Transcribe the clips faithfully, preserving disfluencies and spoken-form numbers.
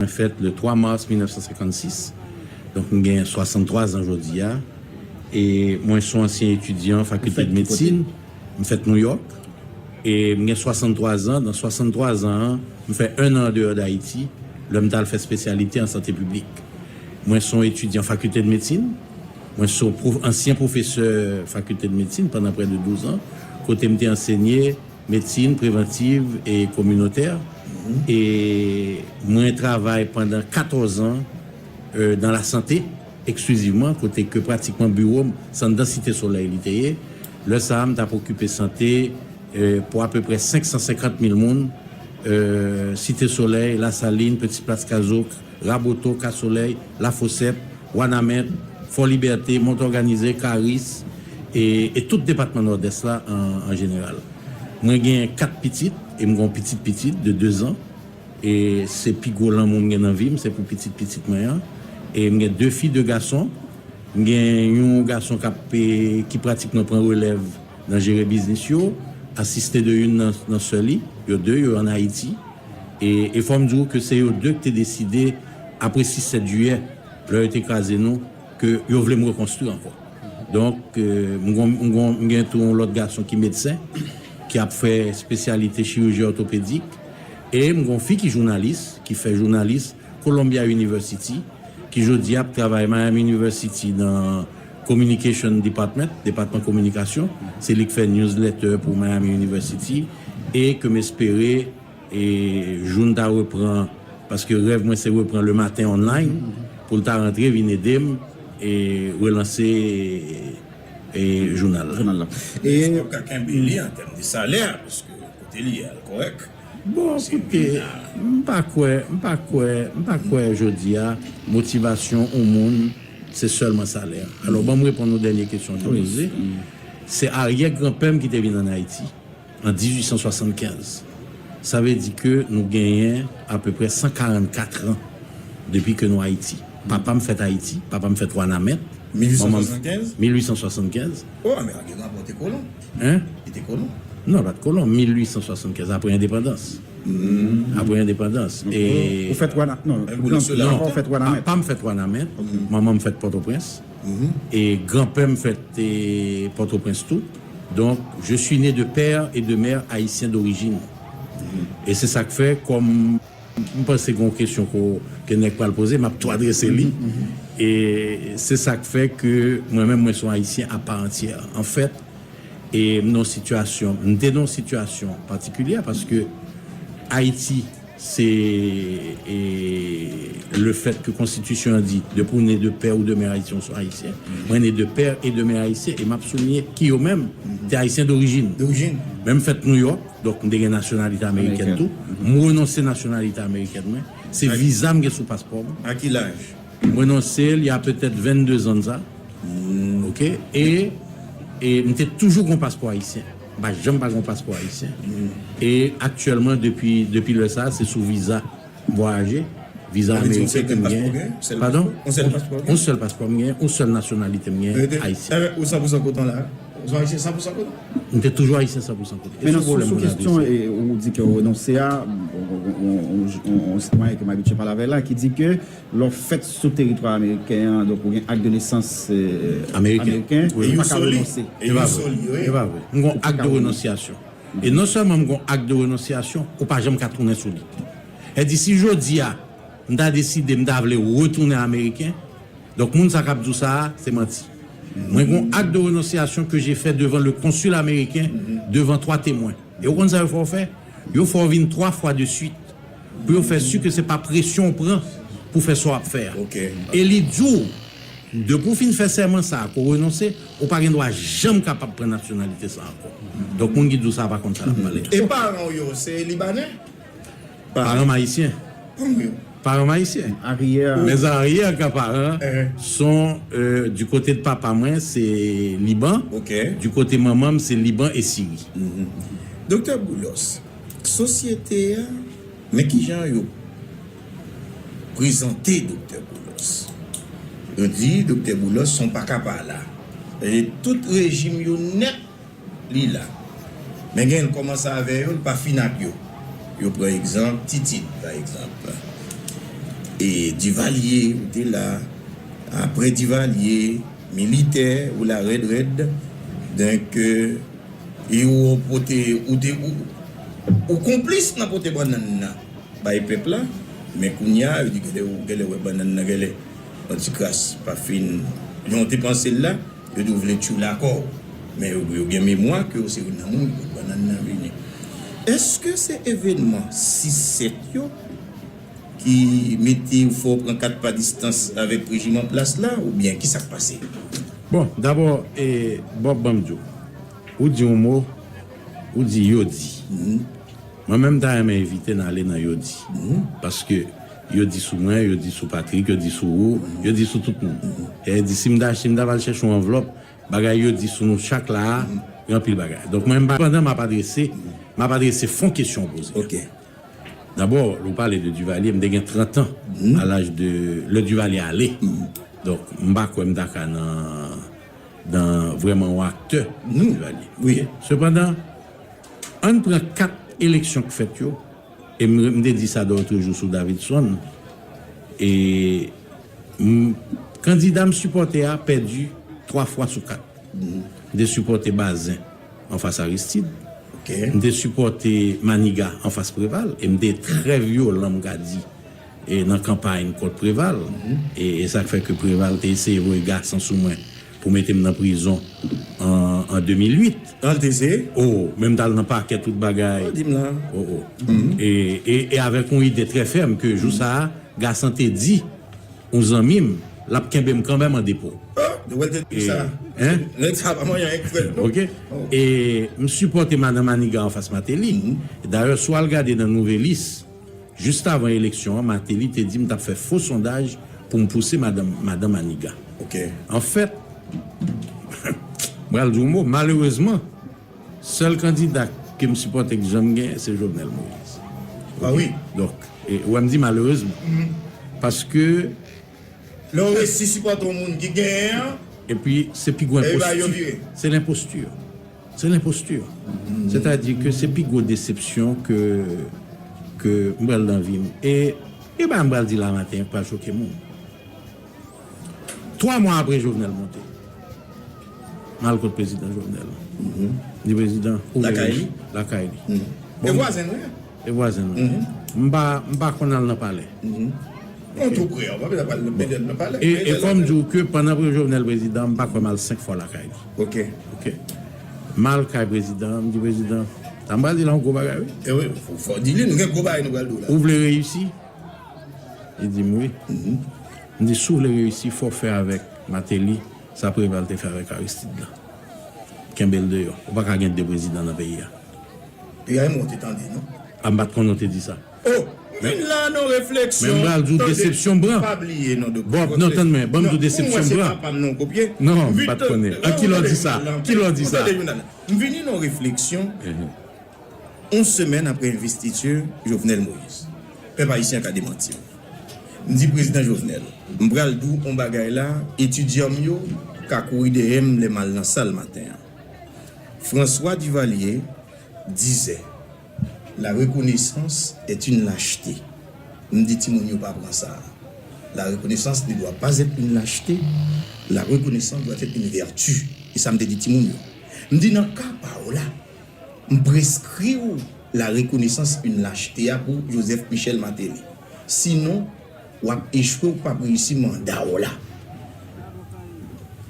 Mwen fèt le twa mas mil nèf san senkannsis. Donk, m gen swasanntwa zan jodi a. E mwen se yon ansyen etidyan fakilte de medsin. M fèt Nouyòk. E m gen swasanntwa zan. Nan swasanntwa zan an, m fè en an andeyò d Ayiti, lè m t al fè espesyalite an sante piblik. Mwen se yon etidyan fakilte de medsin. Mwen se yon pwof-, ansyen pwofesè fakilte de medsin pandan prè de douz an, kote m te ansenye medsin prevantiv e kominotè. E mwen travay pandan katòz an, euh, dans la santé, eksklizivman, kote ke pratikman biwo m, se anndan Site Solèy li te ye. Lè sa a, m t ap okipe sante, euh, pou apeprè senk san senkant mil moun, euh, Site Solèy, Lasalin, Petit Place, Kaz Òk, Raboto, Ka Solèy, Lafosèt, Wanament, Fò Libète, Mont Òganize, Karis, e, e tout depatman Nòdès la an, an jeneral. Mwen gen kat pitit, e m gen yon pitit pitit de de zan. E se pi gwo lanmou m gen nan vi m, se pou pitit pitit mwen an. E m gen de fi, de gason. M gen yon gason k ap, e, ki pratikman pran relèv nan jere biznis yo, asiste de youn nan, nan sè li. Yo de, yo ann Ayiti. E, e fò m di w ke se yo de ki te deside, apre sis sèt jiyè, lè yo te kraze nou, ke yo vle m rekonstwi ankò. Donk, euh, m gon, m gon, m gen tou yon lòt gason ki medsen, ki ap fè espesyalite chiriji òtopedik. E m gon fi ki jounalis, ki fè jounalis Columbia University, ki jodi a ap travay Miami University nan Communication Department, depatman kominikasyon. Se li k fè newsletter pou Miami University e ke m espere, e, jou n ta repran, paske rèv mwen se repran Le Matin Online, pou l ta rantre vin ede m e relanse, e, jounal la. Jounal la. E, èske w ka kenbe li an tèm de salè, paske kote li ye a, l kòrèk? Bon, koute, m pa kwè, m pa kwè, m pa kwè jodi a, motivasyon yon moun, se sèlman salè. Alò, ban m reponn yon dènye kesyon w te poze. Se aryè granpè m ki te vin ann Ayiti an dizuit san swasannkenz. Sa vle di ke nou genyen apeprè san karannkat an depi ke nou Ayiti. Papa m fèt Ayiti, papa m fèt Wanament. Manman m, mil uit san swasannkenz? Mil uit san swasannkenz. Oh, men Ageman te kolon. Hein? Li te kolon. Non, l pa t kolon. Mil uit san swasannkenz, apre endepandans. Apre endepandans. E ou fèt Wana-, non, non, papa w fèt Wanament. Papa m fèt Wanament, manman m fèt Pòtoprens. E granpè m fèt, e, Pòtoprens tou. Donk, je suis né de père et de mère haïtien d'origine. E se sa k fè, kòm m panse gen yon kesyon ke, ke nèg pral poze, m ap tou adrese li. E se sa k fè ke mwen menm, mwen se yon Ayisyen a pa antyè. Anfèt, e m nan yon sitiyasyon, m te nan yon sitiyasyon patikilyè paske Ayiti, se, e, le fèt ke konstitisyon an di, depi w ne de pè ou de mè ayisyen, ou se ayisyen. Mwen ne de pè e de mè ayisyen, e m ap souliye ki yo menm te ayisyen dorijin. Dorijin. Men m fèt Nouyòk, donk m te gen nasyonalite amerikèn tou. M renonse nasyonalite amerikèn mwen. Se viza m gen sou paspò m. A ki laj? M renonse l, il y a peut-être vennde zan de sa. Oke? E, e m te toujou gon paspò ayisyen. M pa janm pa gon paspò ayisyen. E aktyèlman, depi, depi lè sa, se sou viza m vwayaje. Viza ameriken ke m gen. Padon? Yon sèl paspò m gen, yon sèl nasyonalite m gen, ayisyen. Ou san pou san koton la? Ou se ayisyen san pou san koton? M te toujou ayisyen san pou san koton. E sou, sou kesyon, e, ou di ke w renonse a, yon sitwayen ke m abitye pale avè l la, ki di ke lè w fèt sou teritwa ameriken an, donk ou gen ak de nesans, e, ameriken, ou pa ka renonse. E pa vre. E pa vre. M gon ak de renonsyasyon. E non sèlman m gon ak de renonsyasyon, ou pa janm ka tounen sou li. Sètadi, si jodi a, m ta deside, m ta vle retounen ameriken, donk moun sa k ap di w sa a, se manti. Mwen gon ak de renonsyasyon ke j'ai fait devant le consul américain, devant twa temwen. E ou konn sa yo fè w fè? Yo fè w vin twa fwa de swit pou yo fè si ke se pa presyon w pran pou fè sa w ap fè a. E li di w, depi w fin fè sèman sa a, ke w renonse, ou pa gen dwa janm kapab pran nasyonalite sa a ankò. Donk, moun ki di w sa a pa konn sa l ap pale. E paran w yo, se libanè? Paran m ayisyen. Paran m ayisyen. Mes arrière grands-parents sont, euh, du côté de papa mwen, se Liban. Du côté manman m, se Liban e Siri. Doktè Boulos, sosyete a, men kijan yo prezante Doktè Boulos. Yo di Doktè Boulos se yon pakapala. E tout rejim yo nèt li la. Men gen l kòmanse avè yo, l pa fin ak yo. Yo pran egzanp Titid, pa egzanp. E Divalye, ou te la. Apre Divalye, militè, ou la rèd rèd. Donk, e ou pote, ou te, ou, ou konplis nan pote bannann nan bay pèp la. Men kounye a, yo di genlè, ou genlè wè bannann nan genlè yon ti kras pa fin jan w te panse l la. Yo di w vle tchou lakò w. Men yo, yo gen memwa ke w se youn nan moun ki pot bannann nan vini. Èske se evènman sis sèt yo ki mete w fè w pran kat pa distans avèk rejim an plas la, oubyen ki sa k pase? Bon, dabò, e, Bob, ban m di w. Ou di yon mo, ou di yo di. Mwen menm, m ta renmen evite n ale nan yo di. Paske yo di sou mwen, yo di sou Patrick, yo di sou ou, yo di sou tout moun. E di, si m ta, si m ta pral chèche yon anvlòp, bagay yo di sou nou chak la a, gen anpil bagay. Donk, mwen, m pa, pandan m ap adrese, m ap adrese fon kesyon w poze. Ok. Dabò, lè w pale de Duvalier, m te gen trant an, a laj de, lè Duvalier ale. Donk, m pa kwè m ta ka nan, nan vrèman yon aktè Duvalier. Wi. Sepandan, ann pran kat eleksyon k fèt yo, e m, m te di sa dòt jou sou Davidson, e m, kandida m sipòte a pèdi twa fwa sou kat. M te sipòte Bazin anfas Aristide. M te sipòte Maniga anfas Preval. E m te trè vyolan, m ka di, e nan kanpay kont Preval. E, e sa k fè ke Preval te eseye voye gason sou mwen pou mete m nan prizon an, an de mil uit. An l te eseye? O, men m t al nan pakè tout bagay. O, di m la. O, o. E, e, e avèk yon ide trè fèm ke jou sa a, gason te di yon zanmi m, l ap kenbe m kanmenm an depo. O, de wè l te di sa. Nèg sa pa manyen anyen k fè l, non. Ok. E m sipòte madan Maniga anfas Martelly. Dayè, si w al gade nan Nouvelliste, jis avan eleksyon an, Martelly te di m t ap fè fo sondaj pou m pouse madan, madan Maniga. Ok. Anfèt, m pral di w mo, malerezman, sèl kandida ke m sipòte k janm genyen, se Jovenel Moïse. A wi. Donk, e, ou wè m di malerezman. Paske lè w resi sipòte yon moun ki genyen an, epi se pi gwo enposti. Se lenposti. Se lenposti. Sètadi ke se pi gwo desepsyon ke, ke m pral nan vi m. E, e bagay m pral di la maten an k pral choke moun. Twa mwa apre Jovenel monte, m al kot prezidan Jovenel. M di, prezidan, ou vle lakay li? Lakay li. Bon, e vwazen nou ye. E vwazen nou. M pa, m pa konn al nan palè. Mwen tou prè, w pa bezwen pral nan palè. E, e fò m di w ke pandan pre-, Jovenel prezidan, m pa kwè m al senk fwa lakay li. Ok. Ok. M al kay prezidan, m di, prezidan, sa m pral di la yon gwo bagay, wi. E wi, fò, fò di li, nou gen gwo bagay nou pral di w la. Ou vle reyisi? Li di m wi. M di, si w vle reyisi, fò w fè avèk Martelly sa Preval te fè avèk Aristide la. Kenbe l deyò. Ou pa ka gen de prezidan nan peyi a. Peyi a, e mwen w te tande, non? A, m pa t konnen w te di sa. O, m vin la nan refleksyon. Men m pral di w desepsyon m pran. Pa bliye, non, doktè. Bon, non, tann mwen, ban m di w desepsyon m pran. Non, m pa t konnen. An, kilè w di sa? Kilè w di sa? M vini nan refleksyon. Yon semèn apre envestiti Jovenel Moïse. Pèp ayisyen ka demanti m. M di prezidan Jovenel, m pral di w yon bagay la, etidyan m yo ka kouri dèyè m lè m al nan sal maten an. François Duvalier disait, la reconnaissance est une lâcheté. M di timoun yo pa pran sa. La reconnaissance ne doit pas être une lâcheté. La reconnaissance doit être une vertu. E sa m te di timoun yo. M di nan ka pa w la, m preskri w la reconnaissance une lâcheté a pou Joseph Michel Martelly. Sinon, w ap echwe, w p ap reyisi manda w la.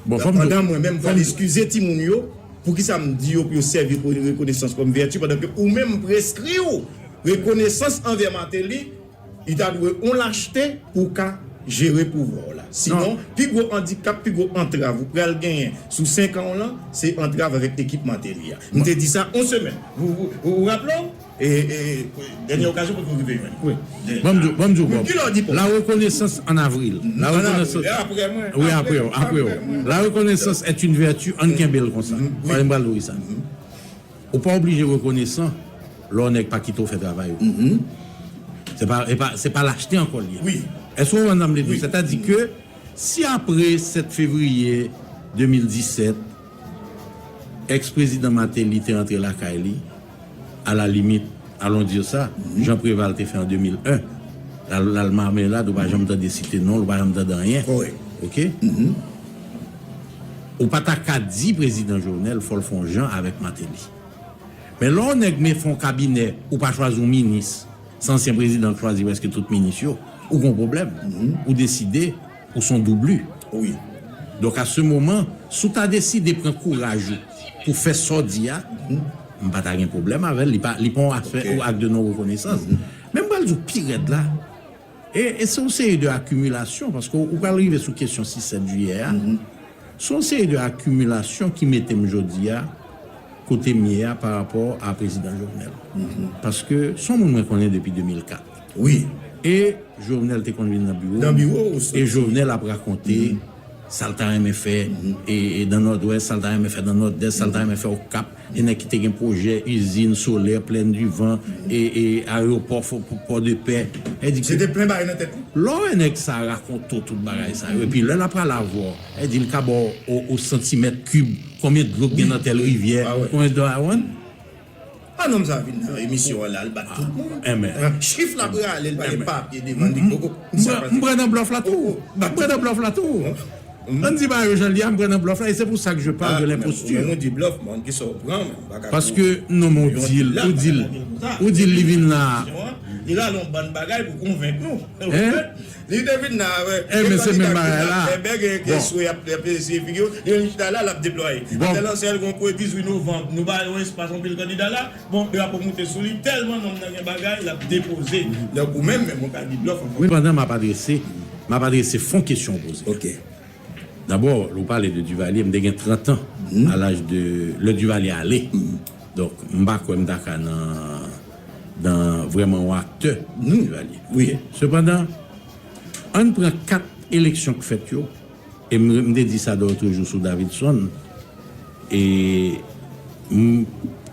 Bon, fò m di w, pandan mwen menm pral eskize timoun yo, poukisa m di yo pou yo sèvi rekonesans kòm vèti, pandan ke ou menm m preskri w rekonesans anvè Martelly, li ta dwe yon lachte pou w ka jere pouvwa w la. Sinon, pi gwo andikap, pi gwo antrav ou pral genyen sou senk an w lan, se antrav avèk ekip Martelly a. M te di sa yon semèn. Ou, ou, ou, ou raple w? E, e, dènye okazyon kote w rive jwenn. Wi. Ban m di w, ban m di w, Bob. Kilè w di Bob? La reconnaissance en avril. La reconnaissance. Apre mwen. Wi, apre w, apre w. La reconnaissance est une vertu, ann kenbe l konsa. Wi. Pale m pral di w sa. Ou pa oblije rekonesan lè yon nèg pa kite w fè travay ou. Se pa, se pa, se pa lachte ankò l ye. Wi. Èske w konprann sa m vle di w? Wi. Sètadi ke si apre sèt fevriye de mil disèt, èks prezidan Martelly te rantre lakay li, à la limite, allons dire ça, jan Préval te fè an de mil en, L al, l al Marmelad, ou pa janm tande site non l, ou pa janm tande anyen. Kòrèk. Oke? Mhm. Ou pa ta ka di prezidan Jovenel fò l fè yon jan avèk Martelly. Men lè yon nèg men fè yon kabinè, ou pa chwazi yon minis, se ansyen prezidan k chwazi prèske tout minis yo, ou gon pwoblèm. Mhm. Ou deside, ou se yon doubli. Wi. Donk, a se moman, si w ta deside pran kouraj ou pou fè sa w di a, mhm, m pa ta gen pwoblèm avè l. Li pa, li pa yon afè, ok, ou ak de non rekonesans. Mhm. Men m pral di w pi rèd la. E, e se yon seri de akimilasyon, paske w pral rive sou kesyon sis sèt jiyè a. Mhm. Se yon seri de akimilasyon ki mete m jodi a, kote m ye a, pa rapò a prezidan Jovenel. Mhm. Paske se yon moun mwen konnen depi de mil kat. Wi. E Jovenel te konn vin nan biwo m. Nan biwo w soti. E Jovenel ap rakonte, mhm, sa l ta renmen fè, mhm, e, e nan Nòdwès, sa l ta renmen fè nan Nòdès, sa l ta renmen fè Okap, e nèg ki te gen pwojè izin solè, Plaine du Vent, e, e ayewopò fò-, pou Pòdepè. E di, se te plen bagay nan tèt li. Lè w wè nèg sa rakonte w tout bagay sa yo, epi lè l ap pale avè w, e di l ka ba w o, o santimèt kib, konbyen dlo k gen nan tèl rivyè, konbyen dlo a wè. A nonm sa vin nan emisyon an la, l bat tout moun. Enben. Chif la prale, l pa gen papye devan li poko. M pran nan blòf la tou. M pran nan blòf la tou. Ann di bagay yo jan l ye a, m pran nan blòf la, e se pou sa ke je parle de lenpostè. Ou menm ou di blòf, men ki sa w pran, men m pa ka. Paske non, men ou di l, ou di l, ou di l li vin la. Li rale yon bann bagay pou konvenk nou. Hein? Li te vin la, wè. Eh, men se menm bagay la. Gen kandida ki ap fè bèk, gen sou y ap, y ap eseye figi yo. Li menm li chita la, l ap deplwaye. Bon. Apre lansè l gon kou e dizuit novanm. Nou ba yo espas anpil kandida la. Bon, drapo moute sou li. Tèlman nonm nan gen bagay, l ap depoze. Donk, ou menm, menm, ou ka di blòf ankò. Wi, pandan m ap adrese, m ap adrese fon kesyon w poze. Ok. Dabò, lè w pale de Duvalier, m te gen trant an, à l'âge de, lè Duvalier ale. Donk, m pa kwè m ta ka nan, nan vrèman yon aktè de Duvalier. Wi. Sepandan, ann pran kat eleksyon k fèt yo, e m, m te di sa dòt jou sou Davidson, e m,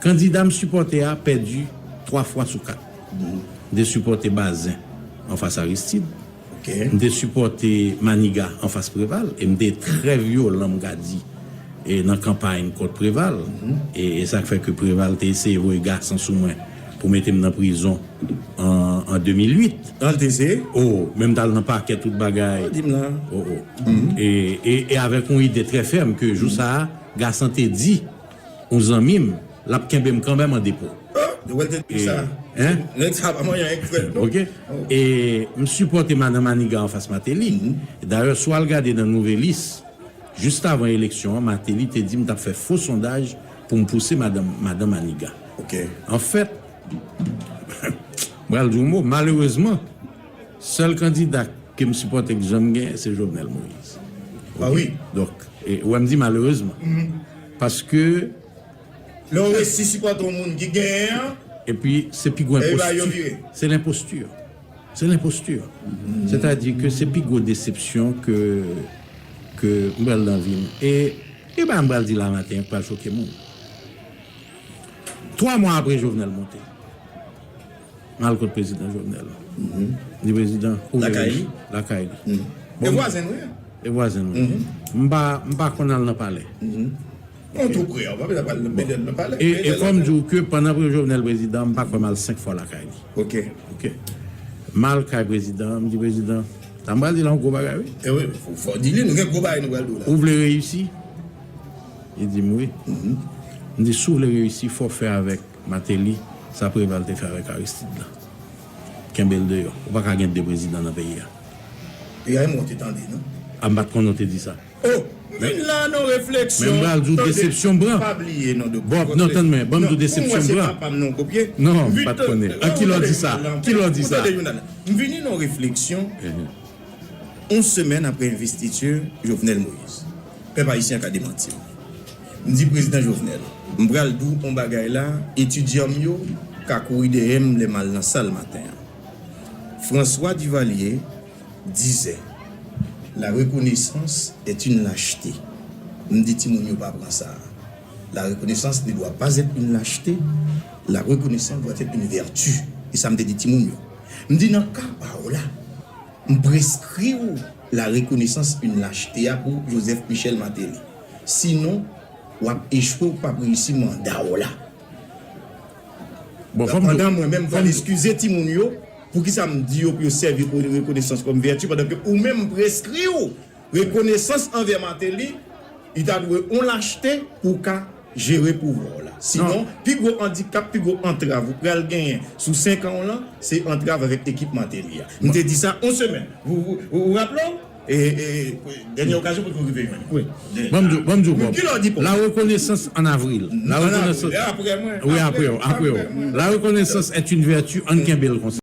kandida m sipòte a pèdi twa fwa sou kat. M te sipòte Bazin anfas Aristide. Ok. M te sipòte Maniga anfas Preval, e m te trè vyolan, m ka di, e nan kanpay kont Preval. Mhm. E, e sa k fè ke Preval te eseye voye gason sou mwen pou mete m nan prizon an, an de mil uit. Ah, l te eseye? O, men m t al nan pakè, tout bagay. O, di m la. O, o. Mhm. E, e, e avèk yon ide trè fèm ke jou sa a, gason te di yon zanmi m, l ap kenbe m kanmenm an depo. Oh, wè l te di sa. Hein? Nèg sa pa manyen avèk frè l, non. Ok. Oh. E m sipòte madan Maniga anfas Martelly. Mhm. Dayè, si w al gade nan Nouvelliste, jis avan eleksyon an, Martelly te di m t ap fè fo sondaj pou m pouse madan, madan Maniga. Ok. Anfèt, m pral di yon mo, malerezman, sèl kandida ke m sipòte k janm genyen, se Jovenel Moïse. Ah wi. Donk, e, ou wè m di malerezman. Mhm. Paske lè w resi sipòte yon moun ki genyen an, epi se pi gwo enpostè. Se lenpostè. Se lenpostè. Sètadi ke se pi gwo desepsyon ke, ke m pral nan vi m. E, e bagay m pral di la maten an k pral choke moun. Twa mwa apre Jovenel monte, m al kot prezidan Jovenel. Mhm. Di prezidan, ou lakay li? Lakay li. Mhm. Bon, e vwazen nou ye? E vwazen nou ye. Mhm. M pa, m pa konn al nan palè. Mhm. Non, tou pre, ou pa bezwen pral nan palè. E, e fò m di w ke pandan pre-, Jovenel prezidan, m pa kwè m al senk fwa lakay li. Ok. Ok. M al kay prezidan, m di, "Prezidan, sa m pral di la yon gwo bagay, wi." E wi, fò, fò di li, nou gen gwo bagay nou pral di w la. "Ou vle reyisi?" Li di m, "Wi." Mhm. M di, "Si w vle reyisi, fò w fè avèk Martelly sa Preval te fè avèk Aristide la. Kenbe l deyò. Ou pa ka gen de prezidan nan peyi a." E a, mwen te tande, non? A, m pa t konnen w te di sa. Oh, m vin la nan refleksyon. Men m pral di w desepsyon m pran. Pa bliye, non, doktè. Bon, non, tann mwen, ban m di w desepsyon m pran. Non, m pa t konnen. An ki lè w di sa? Ki lè w di sa? M vini nan refleksyon. Mhm. Yon semèn apre envestiti Jovenel Moïse, pèp ayisyen ka demanti m. M di, "Prezidan Jovenel, m pral di w yon bagay la, etidyan m yo ka kouri dèyè m lè m al nan sal maten an. François Duvalier disait, la reconnaissance est une lâcheté." M di timoun yo pa pran sa. La reconnaissance ne doit pas être une lâcheté. La reconnaissance doit être une vertu. E sa m te di timoun yo. M di nan ka pa w la, m preskri w la reconnaissance une lâcheté a pou Joseph Michel Martelly. Sinon, w ap echwe, w p ap reyisi manda w la. Bon, fò m di w, pandan mwen menm pral eskize timoun yo, Poukisa m di yo pou yo sèvi rekonesans kòm vèti, pandan ke ou menm m preskri w rekonesans anvè Martelly, li ta dwe yon lachte pou w ka jere pouvwa w la. Sinon, pi gwo andikap, pi gwo antrav ou pral genyen sou senk an w lan, se antrav avèk ekip Martelly a. M te di sa yon semèn. Ou, ou, ou, ou raple w? E, e, dènye okazyon pou nou rive jwenn. Wi. Ban m di w, ban m di w, Bob. Ki lè w di pou? La reconnaissance en avril. La reconnaissance. Apre mwen. Wi, apre w, apre w. La reconnaissance est une vertu, ann kenbe l konsa.